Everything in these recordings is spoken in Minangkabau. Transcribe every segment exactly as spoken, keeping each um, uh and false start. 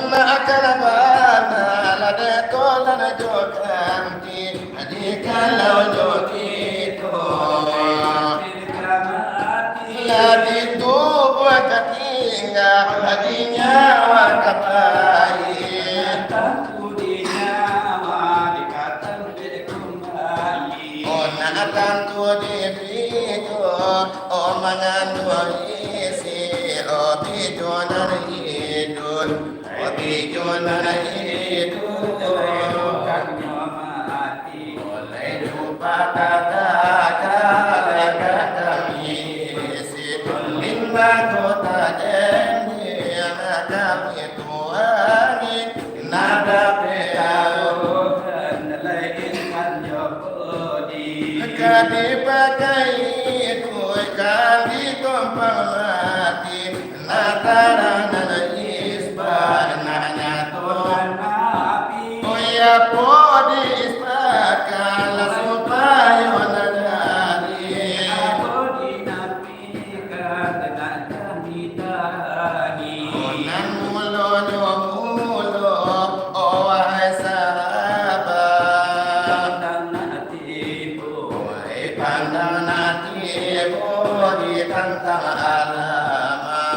Nak akan bana lah dek tolan jo kanti, jikalau nyo kito lah di tubuah ka tingga, di nyawa ka pai. Oh, nak tantu diri tu, oh, mangandung isi, oh, bijo nan iduik, oh, bijo nan iduik. Mulai lupa kata-kata, kata isi, lima kota jendela, kami tuangi, nada pearuhan, lai insan jo podi. Ka dipakai iduik, ka ditompang mati, natarangan isbat, nak nyatoan api. Oh ya, podi isbatkanlah supayo nan jadi. Podi napi. Nan mulonyo mulo, oh wahai sahabat. Pandang nan tibo. Wahai pandang nan tibo di tantang alamat.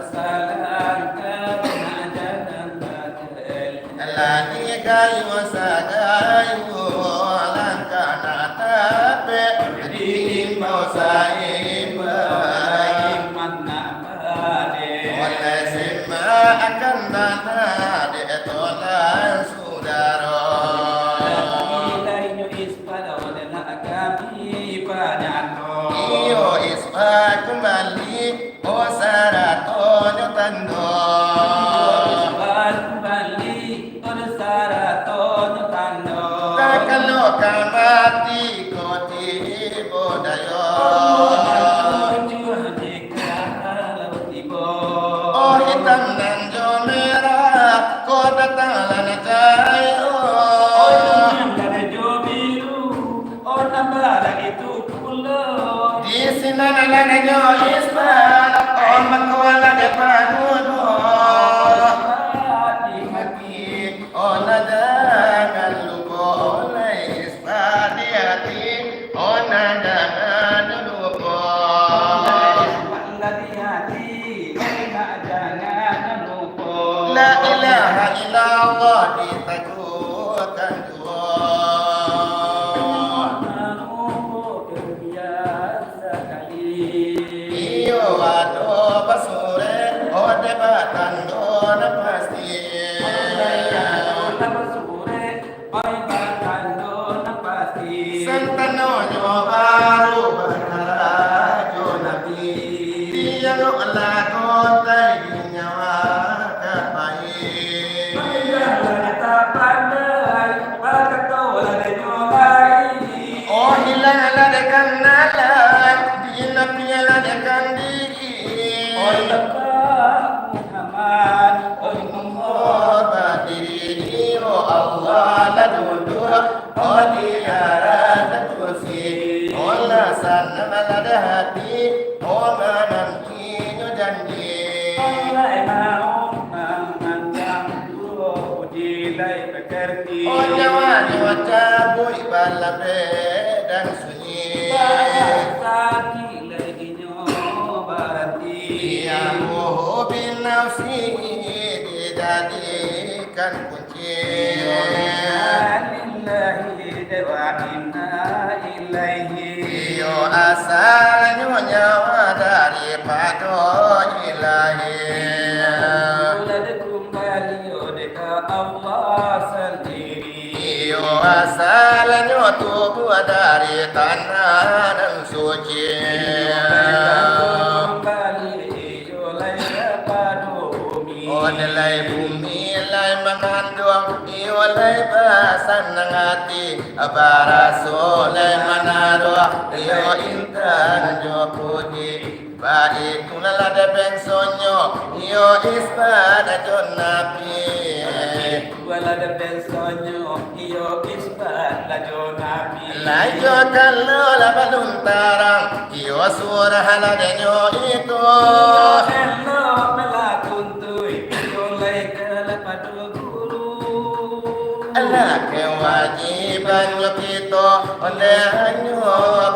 Salangkah nak jalan bagai. Lah di kayu sagayu, langkah nak tapek, diimbau saimbau. Iman nak baleh. Oleh simbah akan tanah di tolan sudaro. Tapi lainyo ispat oleh nak kami panyato. Iyo, ispat kumbali. Oh, saratonyo tando. Bali, oh, saratonyo tando. Takalo ka mati ko tibo dayo. Oh, tujuh di kalau tibo. Oh, hitam nan jo merah, ko datang lah nan cahayo. Oh, hitam nan jo biru, oh, nan badak itu. Di sinan lah nyo isbat, oh, mangko lah dek panuduh. Di hati, oh, nah jangan lupo, oleh isbat di hati, oh, nah jangan lupo. Lah di hati, oh, nah jangan lupo. La ilaha illallah ditakukan. Iyo, ado basurek, ode batando nan pasti. Santanonyo baru bakarajo Nabi. Dialog lah kotai di nyawa ka pai. Sudah lah tak pandai, bakato lah denyo lai. Oh, hilang lah dek kandalan, dinapian lah dek kandiri. Oh, lepas Muhammad, oh, mengorban diri. Oh, Allah lah duduk, oh, di aras kursi. Oh, lah sanang lah dek hati, oh, mananti. Inyo janji. Lai mau mamandang duo budi lai bakarti. Oh, nyawanyo cabuik balambek dan sunyi. Sakik lai inyo baranti. Iya, muhu bin nafsi dijadikan Innalillahi wa inna ilaihi. Iyo, asalnyo nyawa daripado Ilahi. Lah dikumbali dek Allah sandiri. Iyo, asalnyo tubuah dari tanah nan suci. Iyo, lah dikumbali Iyo lai kapado bumi. Oh, lai bumi lai mananduang, iyo lai basanang ati, baraso lai manaruah, iyo intan jo puji. Baitulah lah dek bangsonyo, iyo isbat jo Nabi. Baitulah dek bangsonyo, iyo isbat lah jo Nabi. Lai jo kalau lah balun tarang, iyo surah lah denyo itu. Elok lah kuntuih, iyo lai Alah kewajibannyo kito, ondeh hanyo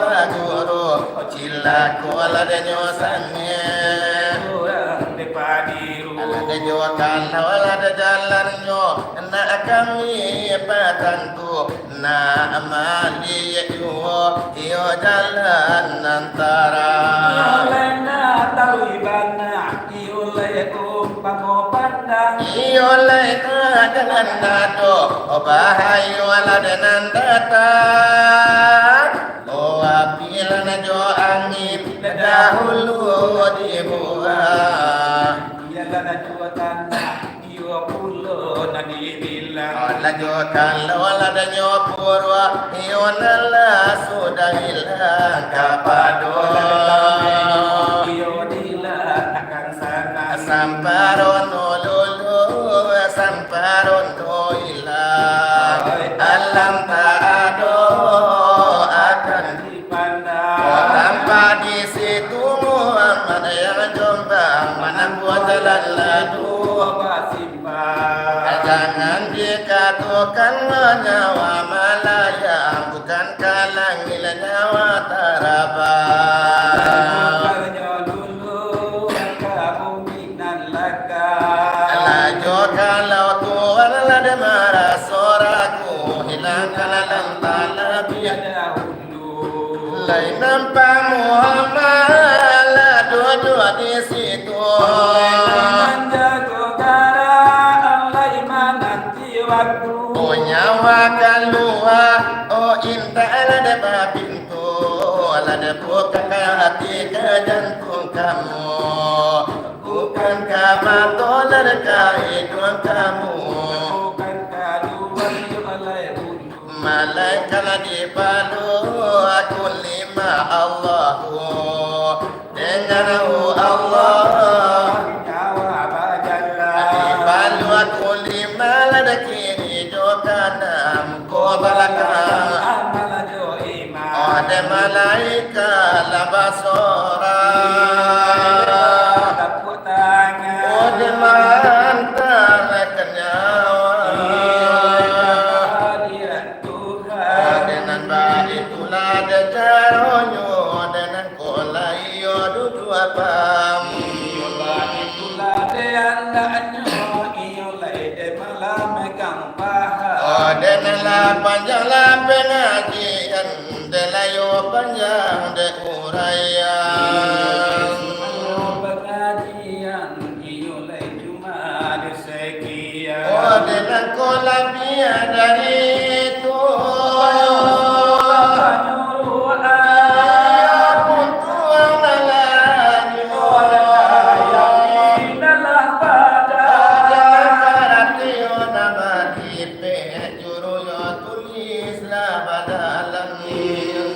baguru, cilako lah denyo sangeh. Kurang dipadiru. Alah dejo kalau lah de jalannyo, nak kami patantu, nak maliek juo, iyo jalan nan tarang. Alai nak taruih bana, iyo lai umpamo pandang. Iyo lai ka jalan dado, bahayo lah de nan datang. Oh, api lah jo angin, dahulu dibuang. Iyo lah jo tanah, iyo pulo nan dibilang. Alah jo kalau lah denyo purwa, iyo nan lah sudah ilang kapado. Iyo diletakkan sana. Samparono lulu, samparono ilang. Alam tak ado akan dipandang. Oh, tanpa di situ Muhammad yang Jombang, mana buah jalan ladu basimpang. Jangan dikatokan nyawa malayang, bukan ka langik nyawa tarabang. Bukannya dulu ka bumi nan lakang. Alah jo kalau Tuhan lah de maraso ragu, hilangkanlah nan talabiah dahulu. Lai nampak Muhammad lah duduak di situ. Manjago garaan lai mananti waktu. Oh, nyawa kalua, oh, indak lah de babintu, lah de bukak ka ati ka jantuang kamu. Bukan ka mato lah de ka iduang kamu. Bukan kalua lai bulu. Malainkan lah dipalua kulima Allahu, dengan hu Allah. Nyawa bajalan. Dipalua kulima lah de kiri jo kanan, muko balakang. Amal jo iman. Oh, de malaikat lah basorang. Tepuk tangan. Oh, de maantakan nyawa. Hadirat Tuhan. Oh, de nan baitulah de caronyo, de nan ko lai iyo duduak paham. Iyo, baitulah de andaknyo, iyo lai de malah megang paham. Oh, de nan lah panjang lah pangajian, de lai yo panjang de uraian. Iyo, pangajian, iyo lai cuma de sekian. Oh, de nan ko labiah dari itu. Panyuruh, panyuruh, ah. Iyo pun Tuhan Allah. Oh, de nan yakin dalam pada. Oh, de nan karatio nan badipek, juru yo tulis lah badalam.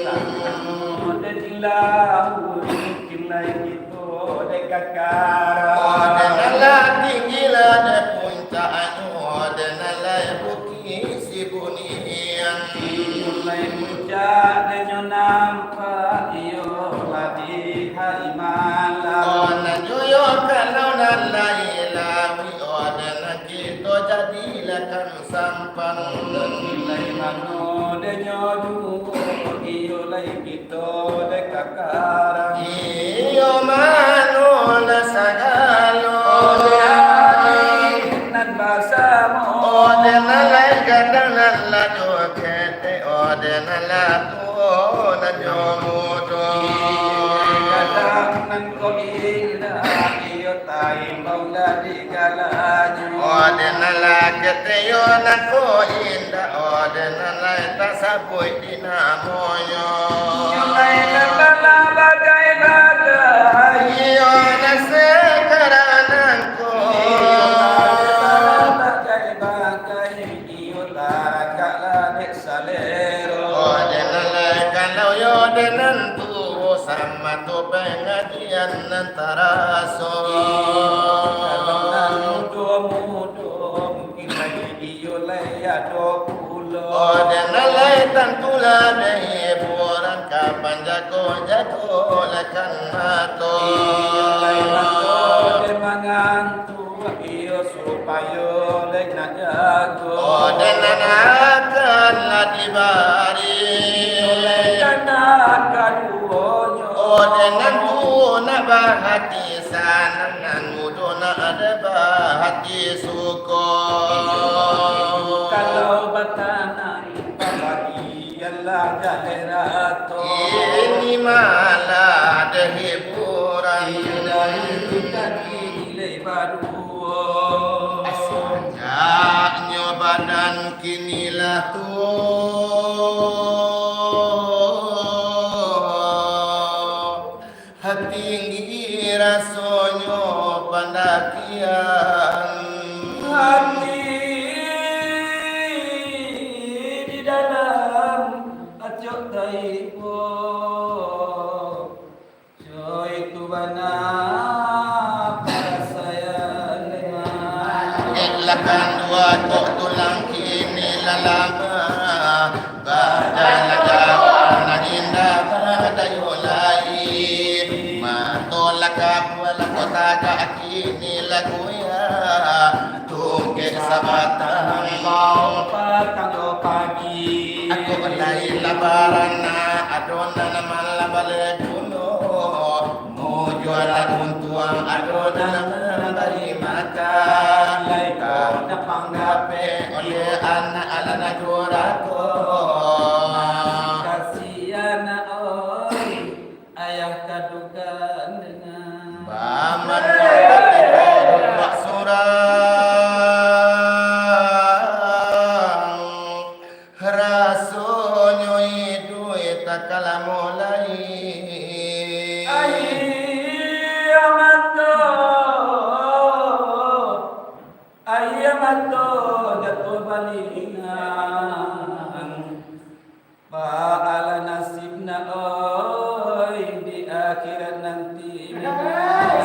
Samo de jilau, mungkin lai kito de kakara. Oh, de nan lah tinggi lah de puncaknyo, de nan lai bukik Sibunian. Iyo lai puncak de nyo nampak, iyo lah di hari malam. Oh, nan juo kalau nan lai lawi, oh, de nan kito jadilah kan sampan. Dari lai mano de nyo juo, iyo lai kito de kakara. Iyo mano lah sagalo. Oh, de ari nan basamo. Oh, de nan lai gadang nan lah duo ketek. Oh, de nan lah tuo nan nyo mudo. Gadang nan ko indak, iyo taimbau lah di galanyo. Oh, de nan lah ketek yo nan ko indak, oh, de nan lai tasabuik di namonyo. Iyo lai nan lah bagai-bagai. Iyo nan sekarang nan ko. Iyo nan lah bagai-bagai. Iyo tarakaklah dek salero. Oh, de nan lai kalau yo de nan tu, samato pangajian nan taraso. Iyo, kalau nan mudo-mudo, mungkin lai iyo lai ado pulo. Oh, de nan lai tantulah de hiburan ka panjago-jago lekan mato. Iyo lai mato de mangantuak, iyo Supayo lai nak jago. Oh, dengan akan lah dibari. Oleh anak kaduonyo. Oh, dengan tu nak bahati sanang, nan mudo nak ada bahati suko. Kalau batanang pagi, Iyolah jaleh rato. Ini malah ada hiburan. Iyo, dari tu tadi nilai baru. Sajaknyo badan kini lah tuo. Tinggi rasonyo pandakian. Hati di dalam acok taibo. Coi tu bana parasaian. Elakkan dua tok tulang kini lalama. Badan lah jauah, nan indak badayo lai. Mato lah kabua, lah kota gak kini lah goyah. Tungkek sabatang limau patang jo pagi. Aku lai lah baranak, ado nan malah baleh bunuh. Mujualah untuang, ado nan mambari makan. Lai ko dapang dapek oleh anak alanah durako. Kasian, oi, ayah kadukan dengan. Baman bak surang. Rasonyo iduik tak ka lamo lai. Aia mato, aia mato jatuah balingang. Baalah nasibna, oi, di akhirat nanti.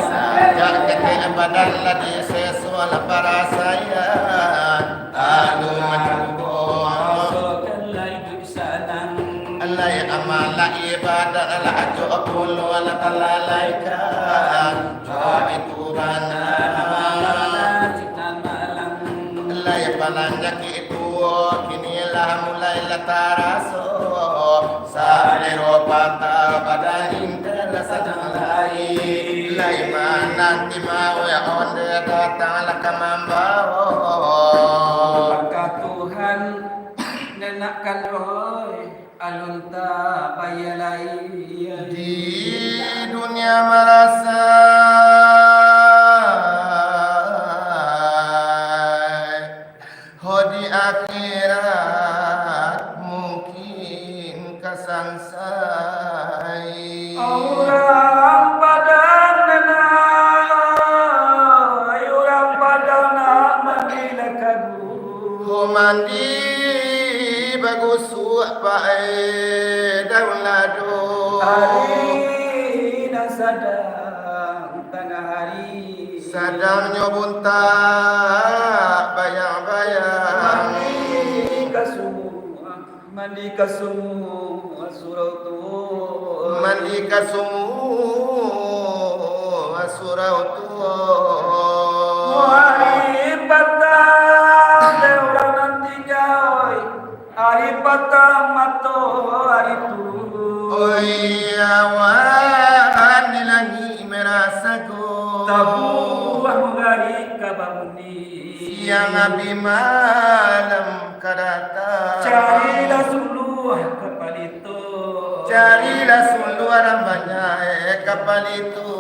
Sajak ketek badan lah diseso lah parasaian, lalu mancubo. Rasokanlah iduik sanang. Lai amal lah ibadat lah acok pulo lah talalaikan. Baitu bana. Nasib nan malang. Lai palan nyakik tuo, kini lah mulai lah taraso. Salero patah, badan indak lah sadang lai. Lai mananti mauik, onde datang lah ka mambawo. Maka Tuhan nenakkan roh alun tak payah lai. Di dunia marasa, ho di akhirat mungkin ka sansai. Urang Padang nan ai, urang Padang nak mandi lah ka guru. Ho mandi bagusuak pakai daun lado. Ari nan sadang tangah ari. Sadangnyo buntak bayang-bayang. Mandi ka sumua, mandi ka sumua surau tuo. Mandi ka sumua surau tuo. Ari patang dek urang nan tingga, oi. Ari patang mato ari tu. Oi, awan di langik merah sago. Tabuah manggarik ka babuni. Siang abih malam ka datang. Carilah suluah ka palito. Carilah suluah nan banyak, eh, ka palito.